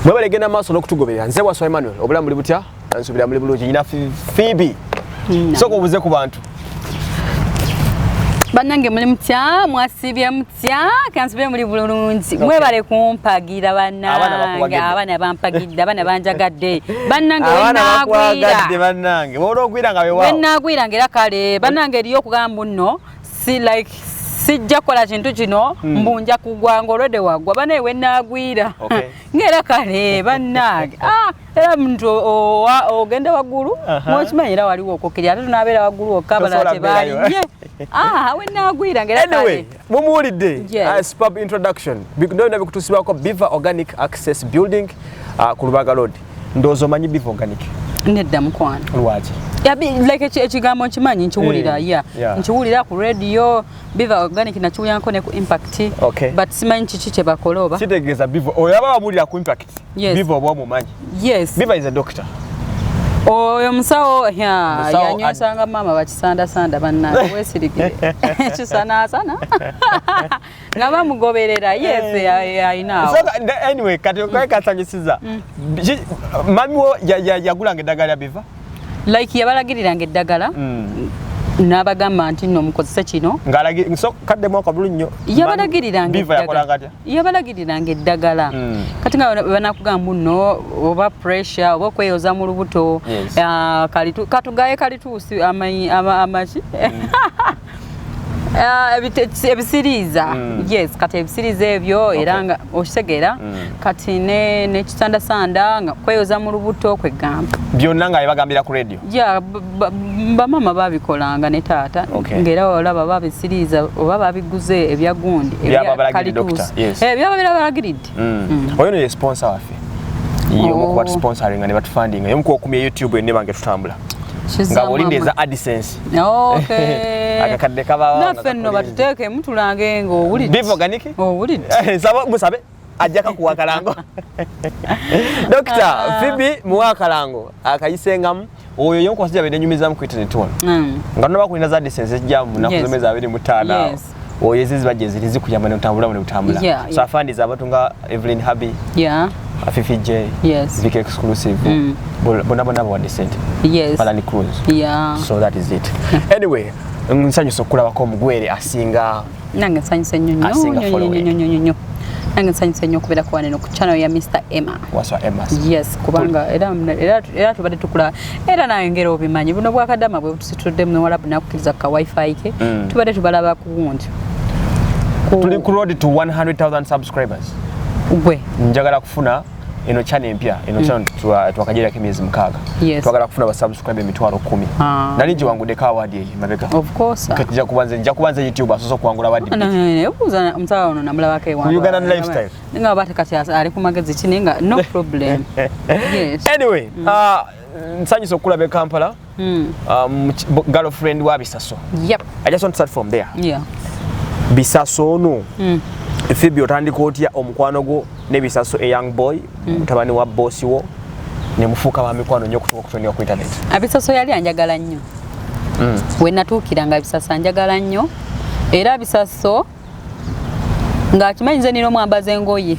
Mwebale genda maaso n'okutugoberera. Nze Waswa Emmanuel. Obulamu buli butya? Nsuubira muli bulungi. Nyina Phoebe. Sooka obuze ku bantu. Bannange, muli mutya? Mwasibye mutya? Kansubire muli bulungi. Mwebale kumpagira. Abaana bannange. bakuwagidde. Abaana bampagidde, abaana banjagadde, bannange. Abaana Wenaagwira bakwagadde, bannange. Bw'ola ogwira nga weewaawo. Wenaagwira nga era kale, bannange, eriyo okugamba nno si like sijja kukola kintu kino, mbu nja kugwa nga olwedde wagwa. Banaye, wenaagwira ngaera kale, bannange, ah, era muntu ogenda waggulu mwokimanyi era waliwo okukirya, ate tunaabeera waggulu wokka, abalala Tosobola kubeerayo. tebalinye. Ah, wenaagwira ngaera Anyway, kale. mumuwulidde. Yes. Superb introduction. Byonna bikutuusibwako Biva Organic, Access Building, ku Lubaga Road. Ndowooza omanyi Biva Organic. Nedda, mukwano. Lwaki? Yeah, like ekigambo nkimanyi, nkiwulira. Nkiwulira ku radio, Biva Organic, nakiwulirako ne ku Impact. But simanyi kiki kye bakola oba. Kitegeeza Biva oyo aba wamuwulira ku Impact. Biva oba omumanyi. Biva is a doctor. Oyo musawo ya, Musawo. Yanywesanga maama bakisandasanda, bannange, weesirikire kisanaasana nga bamugoberera. Yes, ayina awo. So, anyway, kati kasanyusiza. Mami wo yagulanga eddagala lya Biva? Like yabalagiriranga eddagala n'abagamba nti nno mukozese kino. Ng'alagi so kaddemu akabulu nnyo. Yabalagiriranga Biva yakolanga atya? Yabalagiriranga eddagala. Kati nga banakugamba nno oba pressure oba okweyoza mu lubuto. Ah, katugaye kalituusi amaki. Ah, ebisiriiza. Yes, kati ebisiriiza ebyo era nga okitegeera. Kati nekisandasanda nga kweyoza mu lubuto, kwegamba. Byonna nga bibagambira ku radio. Ya, bamaama babikolanga ne taata. Ng'era olaba babisiriiza oba babiguze ebya gundi. Byaba balagiridde doctor, yes. Byaba birabagiridde. Oyo no ye sponsor waffe. Ye omu ku Oh. batusponsoringa ne batufundinga. Ye omu ku okumya YouTube enne bange tutambula. Nga bw'olinda eza AdSense. Akakadde kabaawo nga Naffe nno kakulinze. batuteekemu tulange ng'owulidde. Biva Organic? Owulidde. Nsaba musabe ajja kakuwa akalango. Dr. Phoebe muwa akalango akayisengamu. Oyo y'omu ku basajja benenyumizamu ku internet wano. Nga tonaba kulinda za AdSense ejja mu nnaku z'omwezi 25 awo. Oyo ezi ziba gye ziri zikuyamba ne otambula ne butambula. So afandiza abantu nga Evelyn Habi, Afifi J, Vic Exclusive, bonna bonna bawadde sente. Falani Cruz. So that is it. Anyway, nsanyusa okulabako omugwere asinga. Nange nsanyuse nnyo nnyo Asinga nnyo following. nnyo nnyo nnyo nnyo. Nange nsanyuse nnyo okubeera ku wano ku channel ya Mr Emma. Waswa Emmas. Yes, kubanga era tubadde tukula era naye ngera obimanyi buno bwakadama bwe butusitudde muwalabu nakukkiriza ka wifi ke. Tubadde tubalaba ku gundi. Tuli ku road to 100,000 subscribers. Gwe. Njagala kufuna eno channel empya, eno channel twakagerako emyezi 6. Twagala kufuna ba subscribe 10,000. Nali ngiwanguddeko award eyo mabega. Of course. Kati nja kuba nze YouTube asoose okuwangula award bbiri. Obuuza omusawo ono namulabako ewantu. Ku Ugandan Lifestyle. Nga bate kati ali ku magezi ki, naye nga no problem, yes. Anyway, nsanyusa okulaba e Kampala. Girlfriend wa Bisaso. I just want to start from there. Bisaso ono, Phoebe, otandika otya omukwano gwo ne Bisaso, a young boy, mutabani wa bosi wo, ne mufuuka ba mikwano nnyo okutuuka okutondeka ku internet? Abisaso yali anjagala nnyo. We natuukira nga Bisaso anjagala nnyo, era Bisaso ng'akimanyi nze nina omwambaza engoye.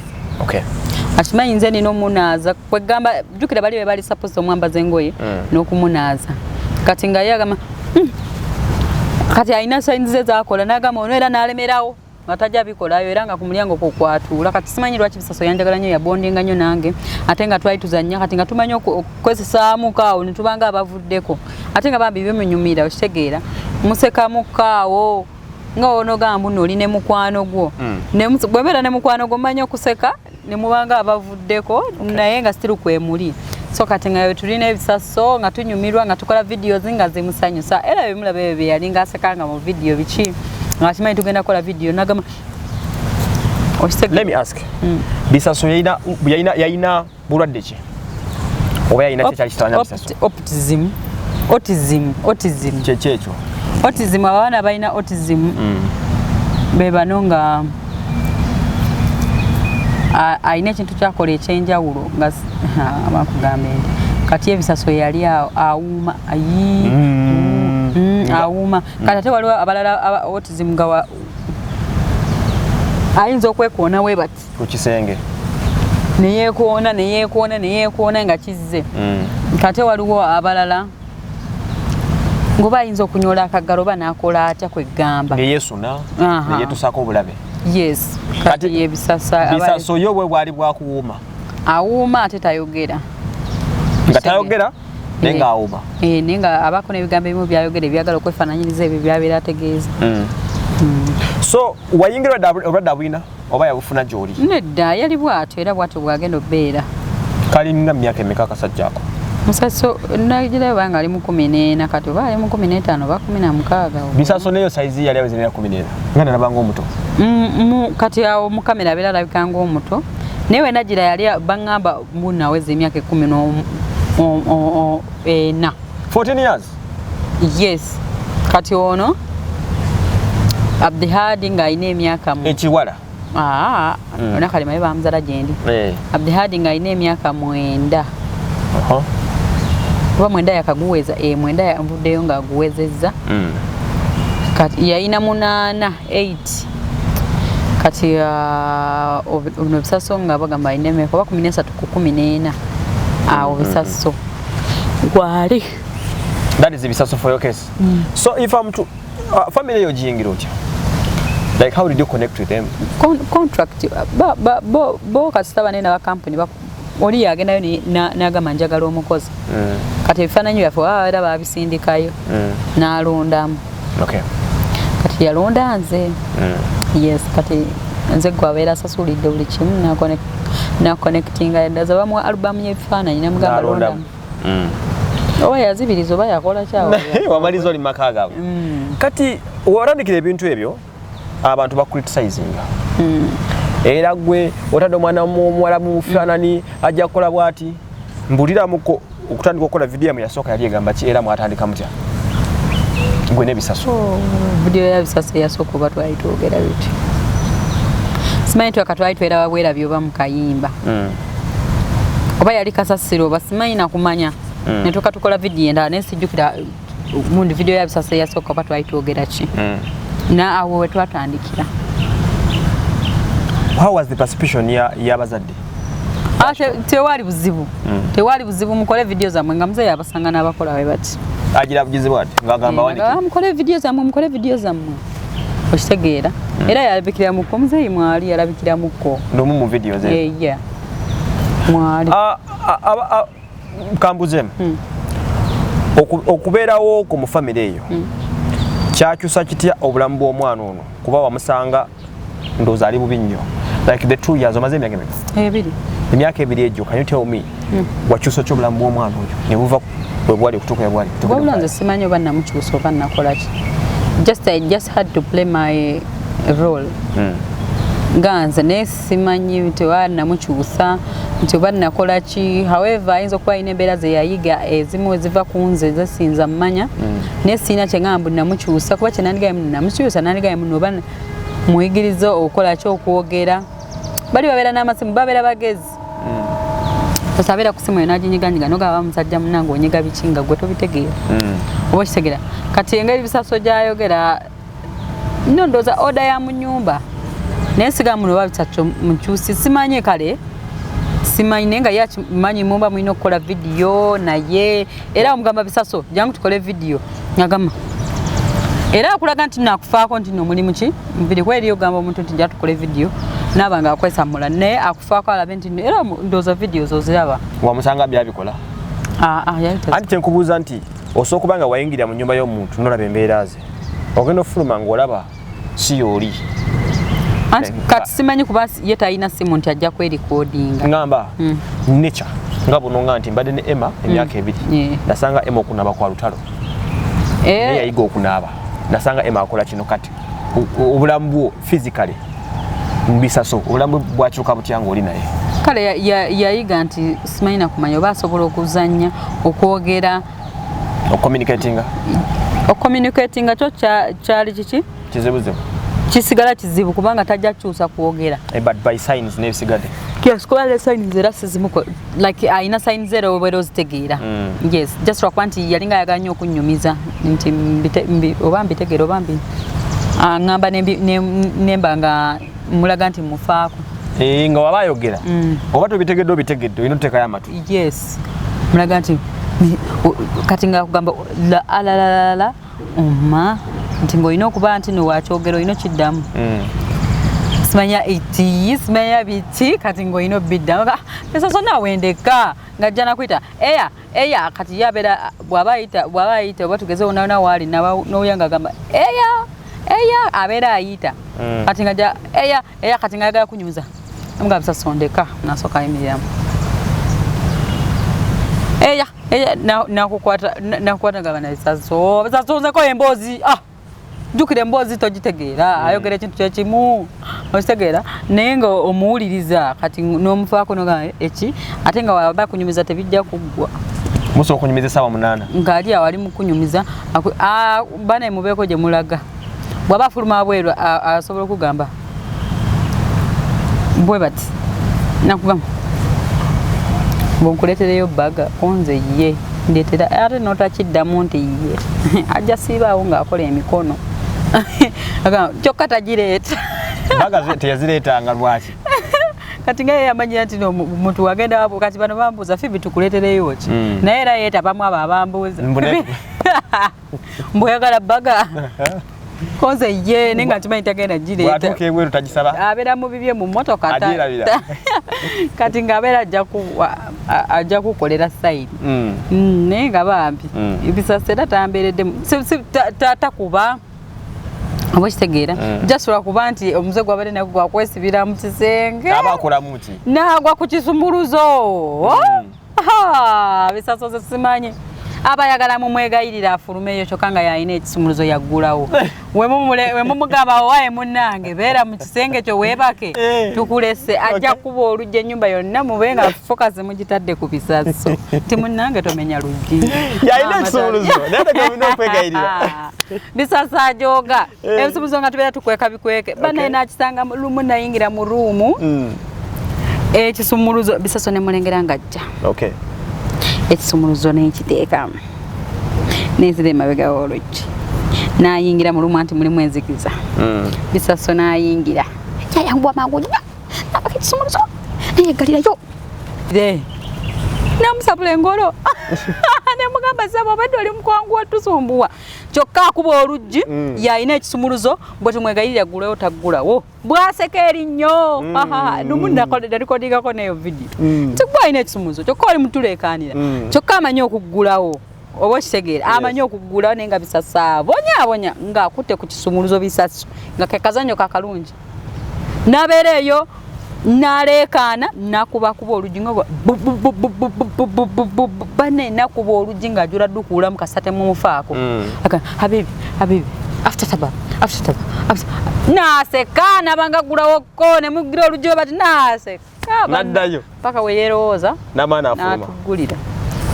Akimanyi nze nina omunaaza, kwegamba jjukira bali be bali supposed omwambaza engoye n'okumunaaza. Kati nga ye agamba, Kati alina signs ze zakola, n'agamba ono era n'alemerawo nga tajja bikolayo, era nga ku mulyango kwokwatuula. Kati simanyi lwaki Bisaso yanjagala nnyo, yabondinga nnyo nange, ate nga twali tuzannya. Kati nga tumanyi okukozesaamuko awo ne tubanga abavuddeko, ate nga bambi bimunyumira, okitegeera, musekamuko awo nga onogamba nno oli ne mukwano gwo. Bwebeera ne mukwano gwo, mmanyi okuseka ne mubanga abavuddeko, naye nga still kwemuli. So kati nga tulina ebisaso nga tunyumirwa, nga tukola videos nga zimusanyusa, era bimulaba ebyo bye yali ng'asekanga mu video biki, nga kimanyi tugenda kukola video nagamba. Let me ask. Bisaso yalina bulwadde ki? Oba yalina ki ekyali kitawanya Bisaso? Autism, autism, autism. Kyeki ekyo? Autism, abaana balina autism be bano nga alina ekintu kyakola ekyenjawulo nga bakugamba nti kati ebisaso yali awuuma ayi awuuma. Kati ate waliwo abalala aba autism nga ayinza okwekoona we bati ku kisenge. Neyeekoona, neyeekoona, neyeekoona nga kizze. Kate waliwo abalala ngoba ayinza okunyola akagalo oba n'akola atya, kwegamba Neyesuna neyetusaako obulabe. Yes, kati yebisasa. Bisaso yo bwe bwali bwakuwuuma? Awuuma ate tayogera. Nga tayogera naye nga awuuma. Eh, naye nga abaako n'ebigambo ebimu byayogera ebyagala okwefaananyiriza ebyo byabeera ategeeza. So wayingira obulwadde abulina oba yabufuna gy'oli? Nedda, yali bwatyo era bwatyo bwagenda obeera. Kalinga mu myaka emeka akasajja ako? Musaso nagirayo banga ali mu 14, kati oba ali mu 15 oba 16. Bisaso neyo sayizi yali aweze 14, nga nalabanga omuto. Kati awo mu kamera abeera alabika ng'omuto, naye we nagira yali baŋŋamba munaweza emyaka 14. 14 years? Yes, kati ono Abdihadi ng'alina emyaka Ekiwala? Aa, onakalema ye bamuzala gyendi. Abdihadi ng'alina emyaka 9. Oba 9 yakaguweza, 9 yanvuddeyo ng'aguwezezza. Kati yalina 8, 8. Kati ono Bisaso nga bagamba alina emyaka oba 13 ku 14. Awo Bisaso gwali. That is Bisaso for your case. So if I'm to family eyo giyingira otya? Like, how did you connect with them? Contract bo kasita banene ba company oli yagendayo n'agamba njagala omukozi. Kati ebifaananyi byaffe era babisindikayo. N'alondamu. Kati yalonda nze. Yes, kati nze gwe abeera asasulidde buli kimu, na connectinga ndaza bamuwa album y'ebifaananyi namugamba N'alondamu. londamu. Oba yazibiriza oba yakola kyawo. Wamaliza oli mu maka gaabwe. Kati watandikira ebintu ebyo abantu bacriticinga, era gwe otadde omwana omuwala mu bufaanani ajja kukola bw'ati. Mbuliramuko, okutandika okukola vidiyo yamu yasooka yali egamba ki, era mwatandika mutya gwe n'Ebisaso? Oh, vidiyo ya Bisaso eyasooka oba twali twogera biti, simanyi twaka twali tweraba bwerabi oba mu kayimba oba yali kasasiro oba simanyi nakumanya. Netuka tukola vidiyo endala naye sijjukira gundi vidiyo ya Bisaso eyasooka oba twali twogera ki. Na awo we twatandikira. How was the perception y'abazadde? Ah, tewali buzibu. Tewali buzibu, mukole vidiyo zammwe, nga muzeeyi abasanga n'abakola we bati. Agira bugizi bwati ng'agamba Eh, wandike. Mukole vidiyo zammwe, mukole vidiyo zammwe, okitegeera? Era yalabikira mukko, muzeeyi mwali yalabikira mukko. Lumu mu vidiyo ze? Yeah, mwali. Ah, ah, ah, ah, kambuzeemu. Okubeerawo ku mu famire eyo kyakyusa kitya obulamu bw'omwana ono? Kuba wamusanga ndowooza ali bubi nnyo, like the 2 years, omaze emyaka emeka? 2. Emyaka 2 egyo, can you tell me wakyusa ki obulamu bw'omwana oyo ne buva bwe bwali okutuuka bwe bwali? Wabula nze simanyi oba namukyusa oba nakola ki, just I just had to play my role nga nze, naye simanyi nti oba namukyusa, nti oba nakola ki. However, ayinza okuba alina embeera ze yayiga ezimu eziva ku nze zesinza mmanya, naye siina kyeŋŋamba mbu namukyusa, kuba kyenandigaye muno namukyusa, nandigaye muno oba muyigiriza okukola ki, okwogera. Bali babeera n'amasimu, babeera bagezi. Osabeera ku simu eyo n'aginyiganyiga, nogaba musajja munange onyiga biki nga gwe tobitegeera oba okitegeera. Kati engeri Bisaso gyayogera no, ndowooza order ya mu nyumba, naye siga muno oba Bisaso mukyusi, simanyi. Kale simanyi, naye nga ye akimanyi mumba mulina okukola vidiyo naye, era omugamba, "Bisaso, jangu tukole vidiyo," ngagamba era akulaga nti nakufaako nti no mulimu ki mubiri, kuba eriyo ogamba omuntu nti nja tukole vidiyo naaba nga akwesamula, naye akufaako alabe nti era ndowooza vidiyo zoziraba. Wamusanga byabikola? Ah, ah, yali Anti kyenkubuuza nti osobola okuba nga wayingirira mu nyumba y'omuntu nolaba embeera ze, ogenda ofuluma ng'olaba si yooli. Anti kati simanyi kuba ye talina simu nti ajja kwerikodinga. Ngamba nature nga buno nga nti mbadde ne Emma emyaka 2. Nasanga Emma okunaaba kwa lutalo, naye yayiga okunaaba. Nasanga Emma akola kino. Kati obulamu bwo physically, Bisaso obulamu bwe bwakyuka butya ng'oli naye? Kale yayiga nti simanyi nakumanya oba asobola okuzannya, okwogera. Ocommunicatinga. Ocommunicatinga kyo kyali kiki? Kizibuzibu. Kisigala kizibu kubanga tajja kukyusa kwogera. Eh, but by signs n'ebisigadde. Yes, kuba ne signs era sizimuko, like alina signs era obeera ozitegeera. Yes, just lwakuba nti yalinga ayagala nnyo okunyumiza nti oba mbitegeera oba mbi aŋŋamba nemba nga mulaga nti mufaako. Nga waba ayogera oba tobitegedde obitegedde, olina otuteekayo amatu. Yes, mulaga nti kati nga akugamba la alalalala oma nti ng'olina okuba nti nowakyogera olina okiddamu. Simanya iti, simanya biti, kati ng'olina obiddamu. Bisaso naawe ndeka ng'ajja nakuyita eya eya. Kati yabeera bw'aba ayita, bw'aba ayita oba tugeze wonawona waali n'owuya ng'agamba eya eya, abeera ayita. Kati ng'ajja eya eya, kati ng'ayagala kunyumiza nga Bisaso ndeka, nasooka ayimiriramu eya eya, nakukwata nakukwata ngaba na Bisaso, Bisaso nzeko emboozi, ah, jjukira emboozi togitegeera. Ayogera ekintu kyekimu okitegeera, naye nga omuwuliriza kati n'omufaako nogamba eki, ate nga waba kunyumiza tebijja kuggwa. Musobola okunyumiza essaawa 8. Ng'ali awo ali mu kunyumiza, bane mubeeko gye mulaga. Bw'aba afuluma bweru asobola okugamba bwe bati nakugamba bwonkuleetereyo baga konze ye ndeetera, ate n'otakiddamu nti ye ajja siibaawo ng'akola emikono. Agamba, kyokka tagireeta. Baga teyazireetanga lwaki? Kati nga ye yamanyira nti no muntu wagenda wabu. Kati bano bambuuza, "Phoebe, tukuleetereyo ki?" Naye era yeetabamu abo abambuuza mbweyagala baga konze ye, naye nga nkimanyi tagenda gireeta. Bw'atuuka ebweru tagisaba. Abeera mu bibye mu mmotoka Agyerabira. Kati ng'abeera ajja kukolera sayini. Naye nga bambi Bisasa era tambeeredde takuba oba okitegeera. Just lwakuba nti omuze gwabadde nagwo gwakwesibira mu kisenge. Aba akolamu ki? Nagwa ku kisumuluzo. Bisaso ze simanyi aba ayagala mumwegayirira afulumeyo, kyokka nga yalina ekisumuluzo yaggulawo. Wemumugamba owaye munnange beera mu kisenge kyo weebake, tukulese, ajja kuba oluggi ennyumba yonna mube nga focus mugitadde ku Bisaso ti munnange tomenya luggi. Yalina ekisumuluzo naye tekamina okwegayirira. Bisaso ajoga. Ebisumuluzo nga tubeera tukweka bikweke banaye. Nakisanga lumu nayingira mu room, ekisumuluzo Bisaso nemulengera ng'ajja, ekisumuluzo nenkiteekamu nenzira emabega w'oluggi, nayingira mu room anti mulimu enzikiza. Bisaso nayingira yayanguwa mangu nnyo nabaka ekisumuluzo neyeggalirayo namusabula engolo nemugamba, "Saba obadde oli mukwanguwa tusumbuwa." Kyokka akuba oluggi, yalina ekisumuluzo, bwe tumwegayirira ggulewo taggulawo, bwaseka erinnyo. Lumu nalikodingako neyo vidiyo nti gwe alina ekisumuluzo kyokka oli mutuleekaanira, kyokka amanyi okuggulawo oba okitegeera, amanyi okuggulawo, naye nga Bisaso abonyaabonya ng'akutte ku kisumuluzo. Bisaso nga ke kazannyo kakalungi n'abeera eyo n'aleekaana nakubakuba oluggi nga bane nakuba oluggi ng'ajula ddukuulamu kasita temumufaako. "Habibi, habibi, after taba, after taba, naseka nabanga ggulawokko nemugira oluggi we bati naseka. Naddayo. Paka we yeerowooza. N'amaani afuluma. N'atuggulira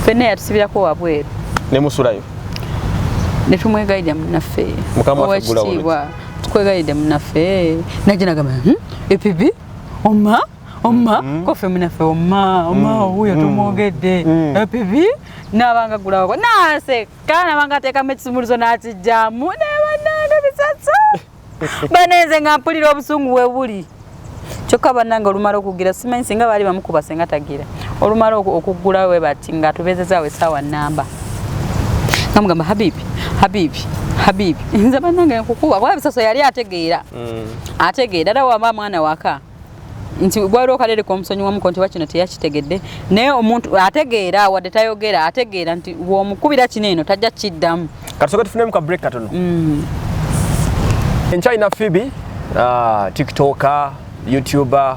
ffenna yatusibirako wabweru. Nemusulayo. Ne tumwegayirira, "Munnaffe Mukama waffe ggulawo." owekitiibwa, tukwegayiridde munnaffe." Najja nagamba, Epibi oma oma kofe munnaffe oma oma wuuyo tumwogedde epibi." Nabanga gulawoko naseka nabanga ateekamu ekisumuluzo n'akijjamu nebannange Bisaso banenze nga mpulira obusungu we buli. Kyokka bannange olumala okugira simanyi singa baali bamukuba singa tagira. Olumala okuggulawo we bati nga tubeezezaawo essaawa nnamba nga mugamba, "Habibi, habibi, habibi, nze bannange nkukuba," kuba Bisaso yali ategeera, ategeera era waba mwana waka nti gwaliwo kalere komusonyiwamuko nti bakino teyakitegedde, naye omuntu ategeera wadde tayogera ategeera nti bw'omukubira kino eno tajja kiddamu. Katusooke tufunemu ka break katono. Enkyalina Phoebe, TikToker, YouTuber,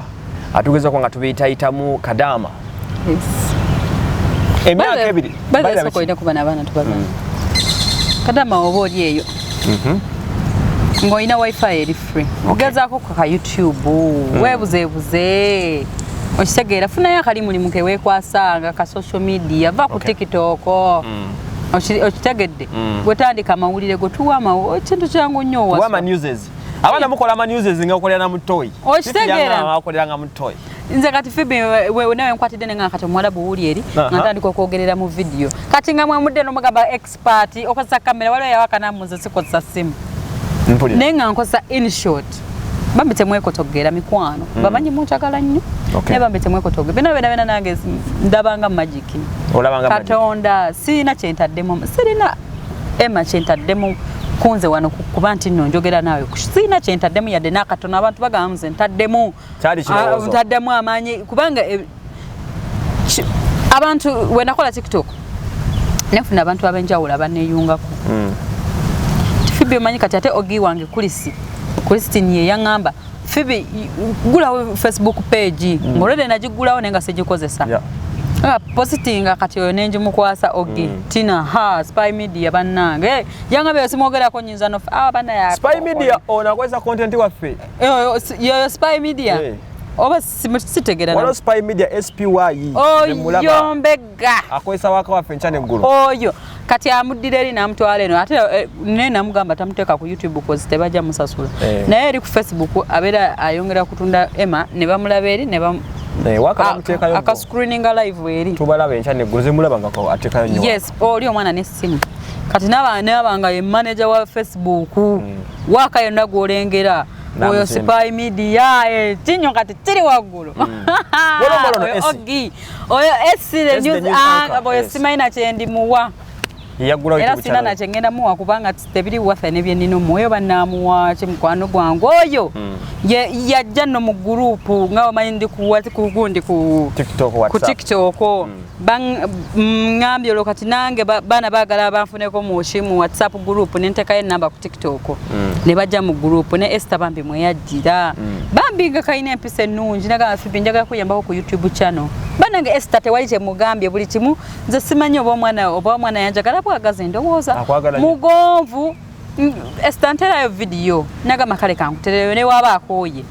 atugezako nga tubiyitayitamu kadaama. Emyaka 2. Baza olina kuba n'abaana tubagamba kadama oba oli eyo ng'olina wifi eri free, ogezaako ku ka YouTube, weebuzeebuze okitegeera, funayo akalimulimu keweekwasa nga ka social media, va ku TikTok. Okitegedde? Gwetandika amawulire go, tuwa ekintu kyangu nnyo. Tuwa ama newses. Abaana mukola ama newses nga okolera na mutoyi. Okitegeera? Okolera nga mutoyi. Nze kati Phoebe nawe nkwatidde nenga kati omuwalabu wuli eri nga ntandika okwogerera mu vidiyo, kati nga mwemudde nomugamba expert okozesa kamera, waliwo yawaka namuze sikozesa simu. Mpulira. Naye nga nkozesa InShot. Bambi temwekotogera mikwano. Bamanyi munjagala nnyo. Naye bambi temwekotogera. Bino byonna byonna nange ndabanga magic. Olabanga magic. Katonda sirina kye ntaddemu. Sirina Emma kye ntaddemu kunze wano kuba nti nno njogera naawe. Sirina kye ntaddemu yadde n'akatono. Abantu bagamba nze ntaddemu. Kyali kirowoozo. Ntaddemu amaanyi kubanga abantu we nakola TikTok nefuna abantu ab'enjawulo abaneeyungako. Phoebe omanyi kati ate ogi wange Kulisi Christine ye yaŋŋamba Phoebe gulawo Facebook page ng'olwedde nagigulawo naye nga sigikozesa. Positinga kati oyo nenjimukwasa ogi Tina ha Spy Media bannange yaŋŋambye simwogerako nnyinza no bana ya Spy Media ono akozesa content waffe. Yoyo Spy Media. Oba sitegera Waliwo Spy Media SPY. Oyo mbega. Akozesa waka waffe enkya n'eggulo. Oyo kati amuddira eri n'amutwala eno ate naye namugamba tamuteeka ku YouTube cause tebajja musasula. Naye eri ku Facebook abeera ayongera kutunda Emma ne bamulaba eri ne waka bamuteekayo aka screeninga live eri. Tubalaba enkya n'eggulo zemulaba nga ateekayo nnyo. Yes, oli omwana n'essimu. Kati n'abanga ye manager wa Facebook. Waka yonna gw'olengera. Oyo Spy Media kinyo kati kiri waggulu. Oyo S the news oyo simanyi na kye ndimuwa. Era sina na kye ngenda muwa kubanga tebiri waffe ne bye nnina omuwa. Oyo bannaamuwa ki mukwano gwange oyo. Yajja nno mu gurupu nga omanyi ndi ku gundi ku TikTok. Ngambye olwo kati nange baana baagala banfuneko mu mu WhatsApp group ne nteekayo ennamba ku TikTok. Ne bajja mu group ne Esther bambi mwe yajjira. Bambi nga kalina empisa ennungi nagamba Phoebe njagala kuyambako ku YouTube channel. Bannange Esther tewali kye mugambye buli kimu nze simanyi oba omwana yanjagala bwagazi ndowooza. Mugonvu Esther nterayo video nagamba kale kankutereyo ne waba akooye.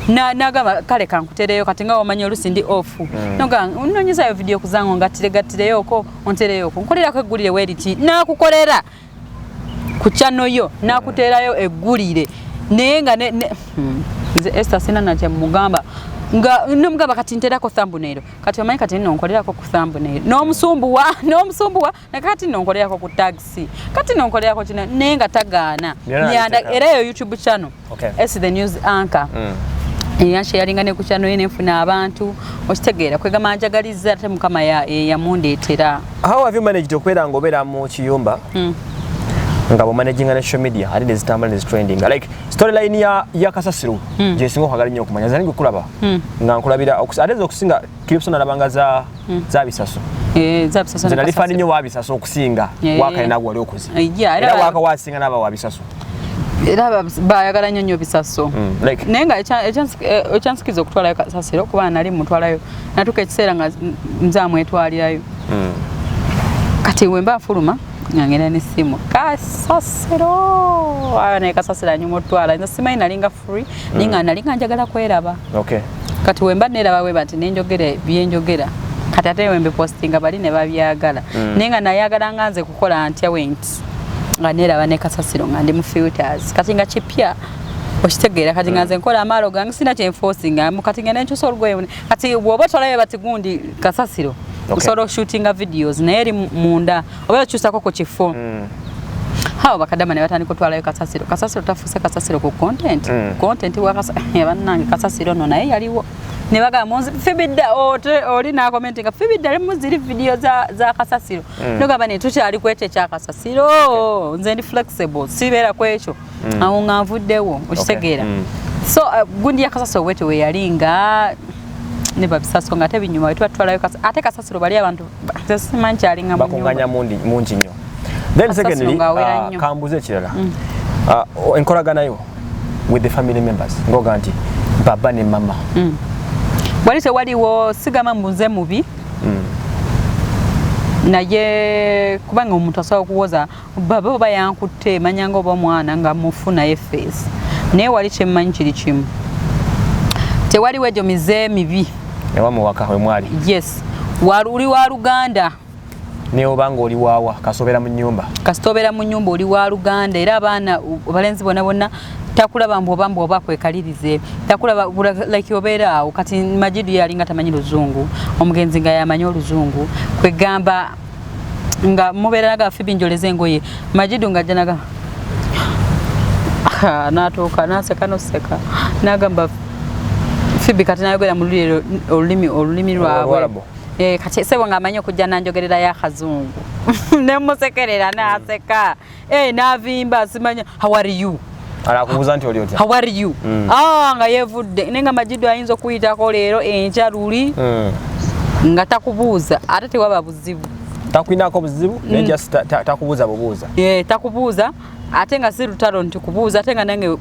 Nagamba kale kankutereyo kati nga omanyi olusi ndi off. Noga nnonyezayo video kuzango ngatiregatireyoko ontereyoko nkolerako eggulire weeriti nakukolera ku channel yo nakuteerayo eggulire naye nga nze Esther sina na kye mugamba nga nomugamba kati nterako thumbnail kati omanyi kati nno nkolerako ku thumbnail n'omusumbuwa na kati nno nkolerako ku taxi kati nno nkolerako kino naye nga tagaana era eyo YouTube channel S the news anchor yansharinga ne ku channel ye nenfuna abantu okitegeera kwegamba njagalizza ate Mukama yamundeetera. How have you managed okubeera ng'obeera mu kiyumba nga bw'omanaginga ne social media ate nezitambula nezitrending like storyline ya kasasiro gyesinga okwagala nnyo okumanya nze nkulaba nga nkulabira ate nze okusinga clips nalabanga za bisaso. Za bisaso nze nali fan nnyo wa bisaso okusinga waka nagwo wali okoze era waka wasinga n'aba wa bisaso era bayagala nnyo nnyo bisaso. Naye nga ekyansikiza okutwalayo kasasiro kuba nali mutwalayo natuuka ekiseera nga nze amwetwalirayo. Kati we mba nfuluma nga ngenda n'essimu kasasiro naye kasasiro anyuma otwala nze simanyi nalinga free naye nga nalinga njagala kweraba. Kati we mba neeraba bwe bati nenjogera byenjogera kati ate we mbipostinga bali ne babyagala naye nga nayagala nga nze kukola ntya wenti nga neeraba ne kasasiro nga ndi mu filters kati nga kipya okitegeera kati nga nze nkola amaalo gange sina kye nforcinga kati nga nenkyusa olugoye kati bw'oba tolabe bati gundi kasasiro osobola oshootinga videos naye eri munda oba okyusako ku kifo. Hao bakadama ne batandika otwalayo kasasiro. Kasasiro tafuuse kasasiro ku content. Content wa bannange kasasiro no naye yaliwo ne bagamba Phoebe dda oli n'akomentinga Phoebe dda muziri video za kasasiro. Nogamba ne tukyali ku ekyo ekya kasasiro nze ndi flexible sibeera ku ekyo awo nga nvuddewo okitegeera. So gundi ya kasasiro bwetyo we yali nga ne babisaso nga tebinyuma we tubatwalayo ate kasasiro bali abantu simanyi kyalinga mu nyumba bakunganya mungi nnyo. Then secondly kambuze ekirala enkolagana yo with the family members ngoga nti baba ne mama wali tewaliwo sigamba mbuze mubi naye kubanga omuntu asobola okuwoza baba oba yankutte manyanga oba omwana nga mufu naye face naye wali kyemmanyi kiri kimu tewaliwo egyo mize mibi ewamu waka we mwali. Yes, oli wa Luganda naye obanga oli waawa kasobera mu nnyumba kasitobera mu nnyumba oli wa Luganda era abaana abalenzi bonna bonna takulaba mbu oba mbu oba kwekalirize takulaba like obeera awo kati Majidu yalinga tamanyi luzungu omugenzi nga yamanyi oluzungu kwegamba nga mubeera naga Phoebe njoleze engoye Majidu nga ajja naga Natuuka naseka noseka nagamba Phoebe kati nayogera mu lulimi lwabwe. Kati sebo ng'amanyi okujja nanjogererayo akazungu nemusekerera naseka navimba simanya how are you, alakubuuza nti oli otya, how are you. Nga yevudde naye nga Majidu ayinza okuyitako leero enkya luli nga takubuuza ate tewaba buzibu, takwinako buzibu naye just takubuuza bubuuza. Takubuuza ate nga si lutalo nti kubuuza, ate nga nange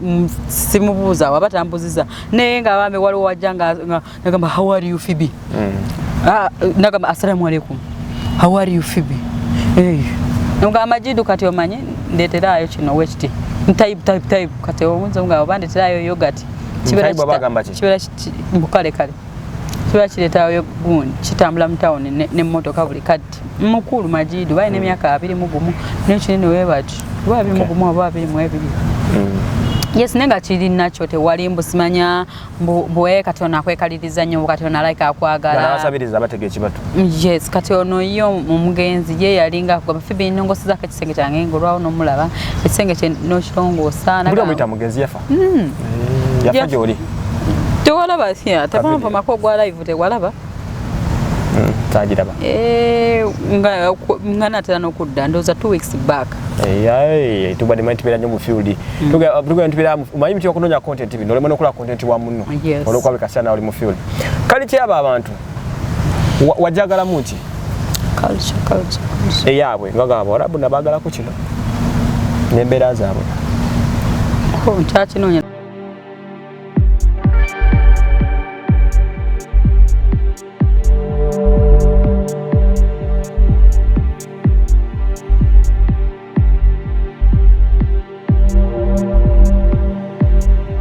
simubuuza waba tambuziza, naye nga bambe waliwo wajja nga nagamba how are you Phoebe, nagamba assalamu alaikum, how are you Phoebe. Nga Majidu kati omanyi ndeeterayo kino wekiti type type kati oyinza nga oba ndeeterayo yogurt kibeera mbukale kale kibeera kireetayo gundi kitambula mu tawuni n'emmotoka buli kati mukulu Majidu balina emyaka 21 n'ekinene weebati oba 21 oba 22. Yes, naye nga kiri nakyo tewali mbu simanya mbu kati ono akwekaliriza nnyo, kati ono alayika akwagala. Abasabiriza abatega ekibatu. Yes, kati ono ye omugenzi ye yalinga akugamba Phoebe nnongoosezzaako ekisenge kyange ng'olwawo n'omulaba ekisenge kye n'okirongoosa. Buli omuyita mugenzi yafa. Yafa gy'oli. Tewalaba tebampamako ogwa live tewalaba. Tagiraba. Nga natera n'okudda ndowooza 2 weeks back. Tubadde manyi tubeera nnyo mu field. Tugenda tubeera manyi mutya okunoonya content bino olema n'okola content wa munno. Olw'okuba buli kaseera nawe oli mu field. Culture y'abo abantu wajagalamu ki? Culture. Eyaabwe nga gamba Abawarabu nabaagalako kino n'embeera zaabwe. Nkyakinoonya.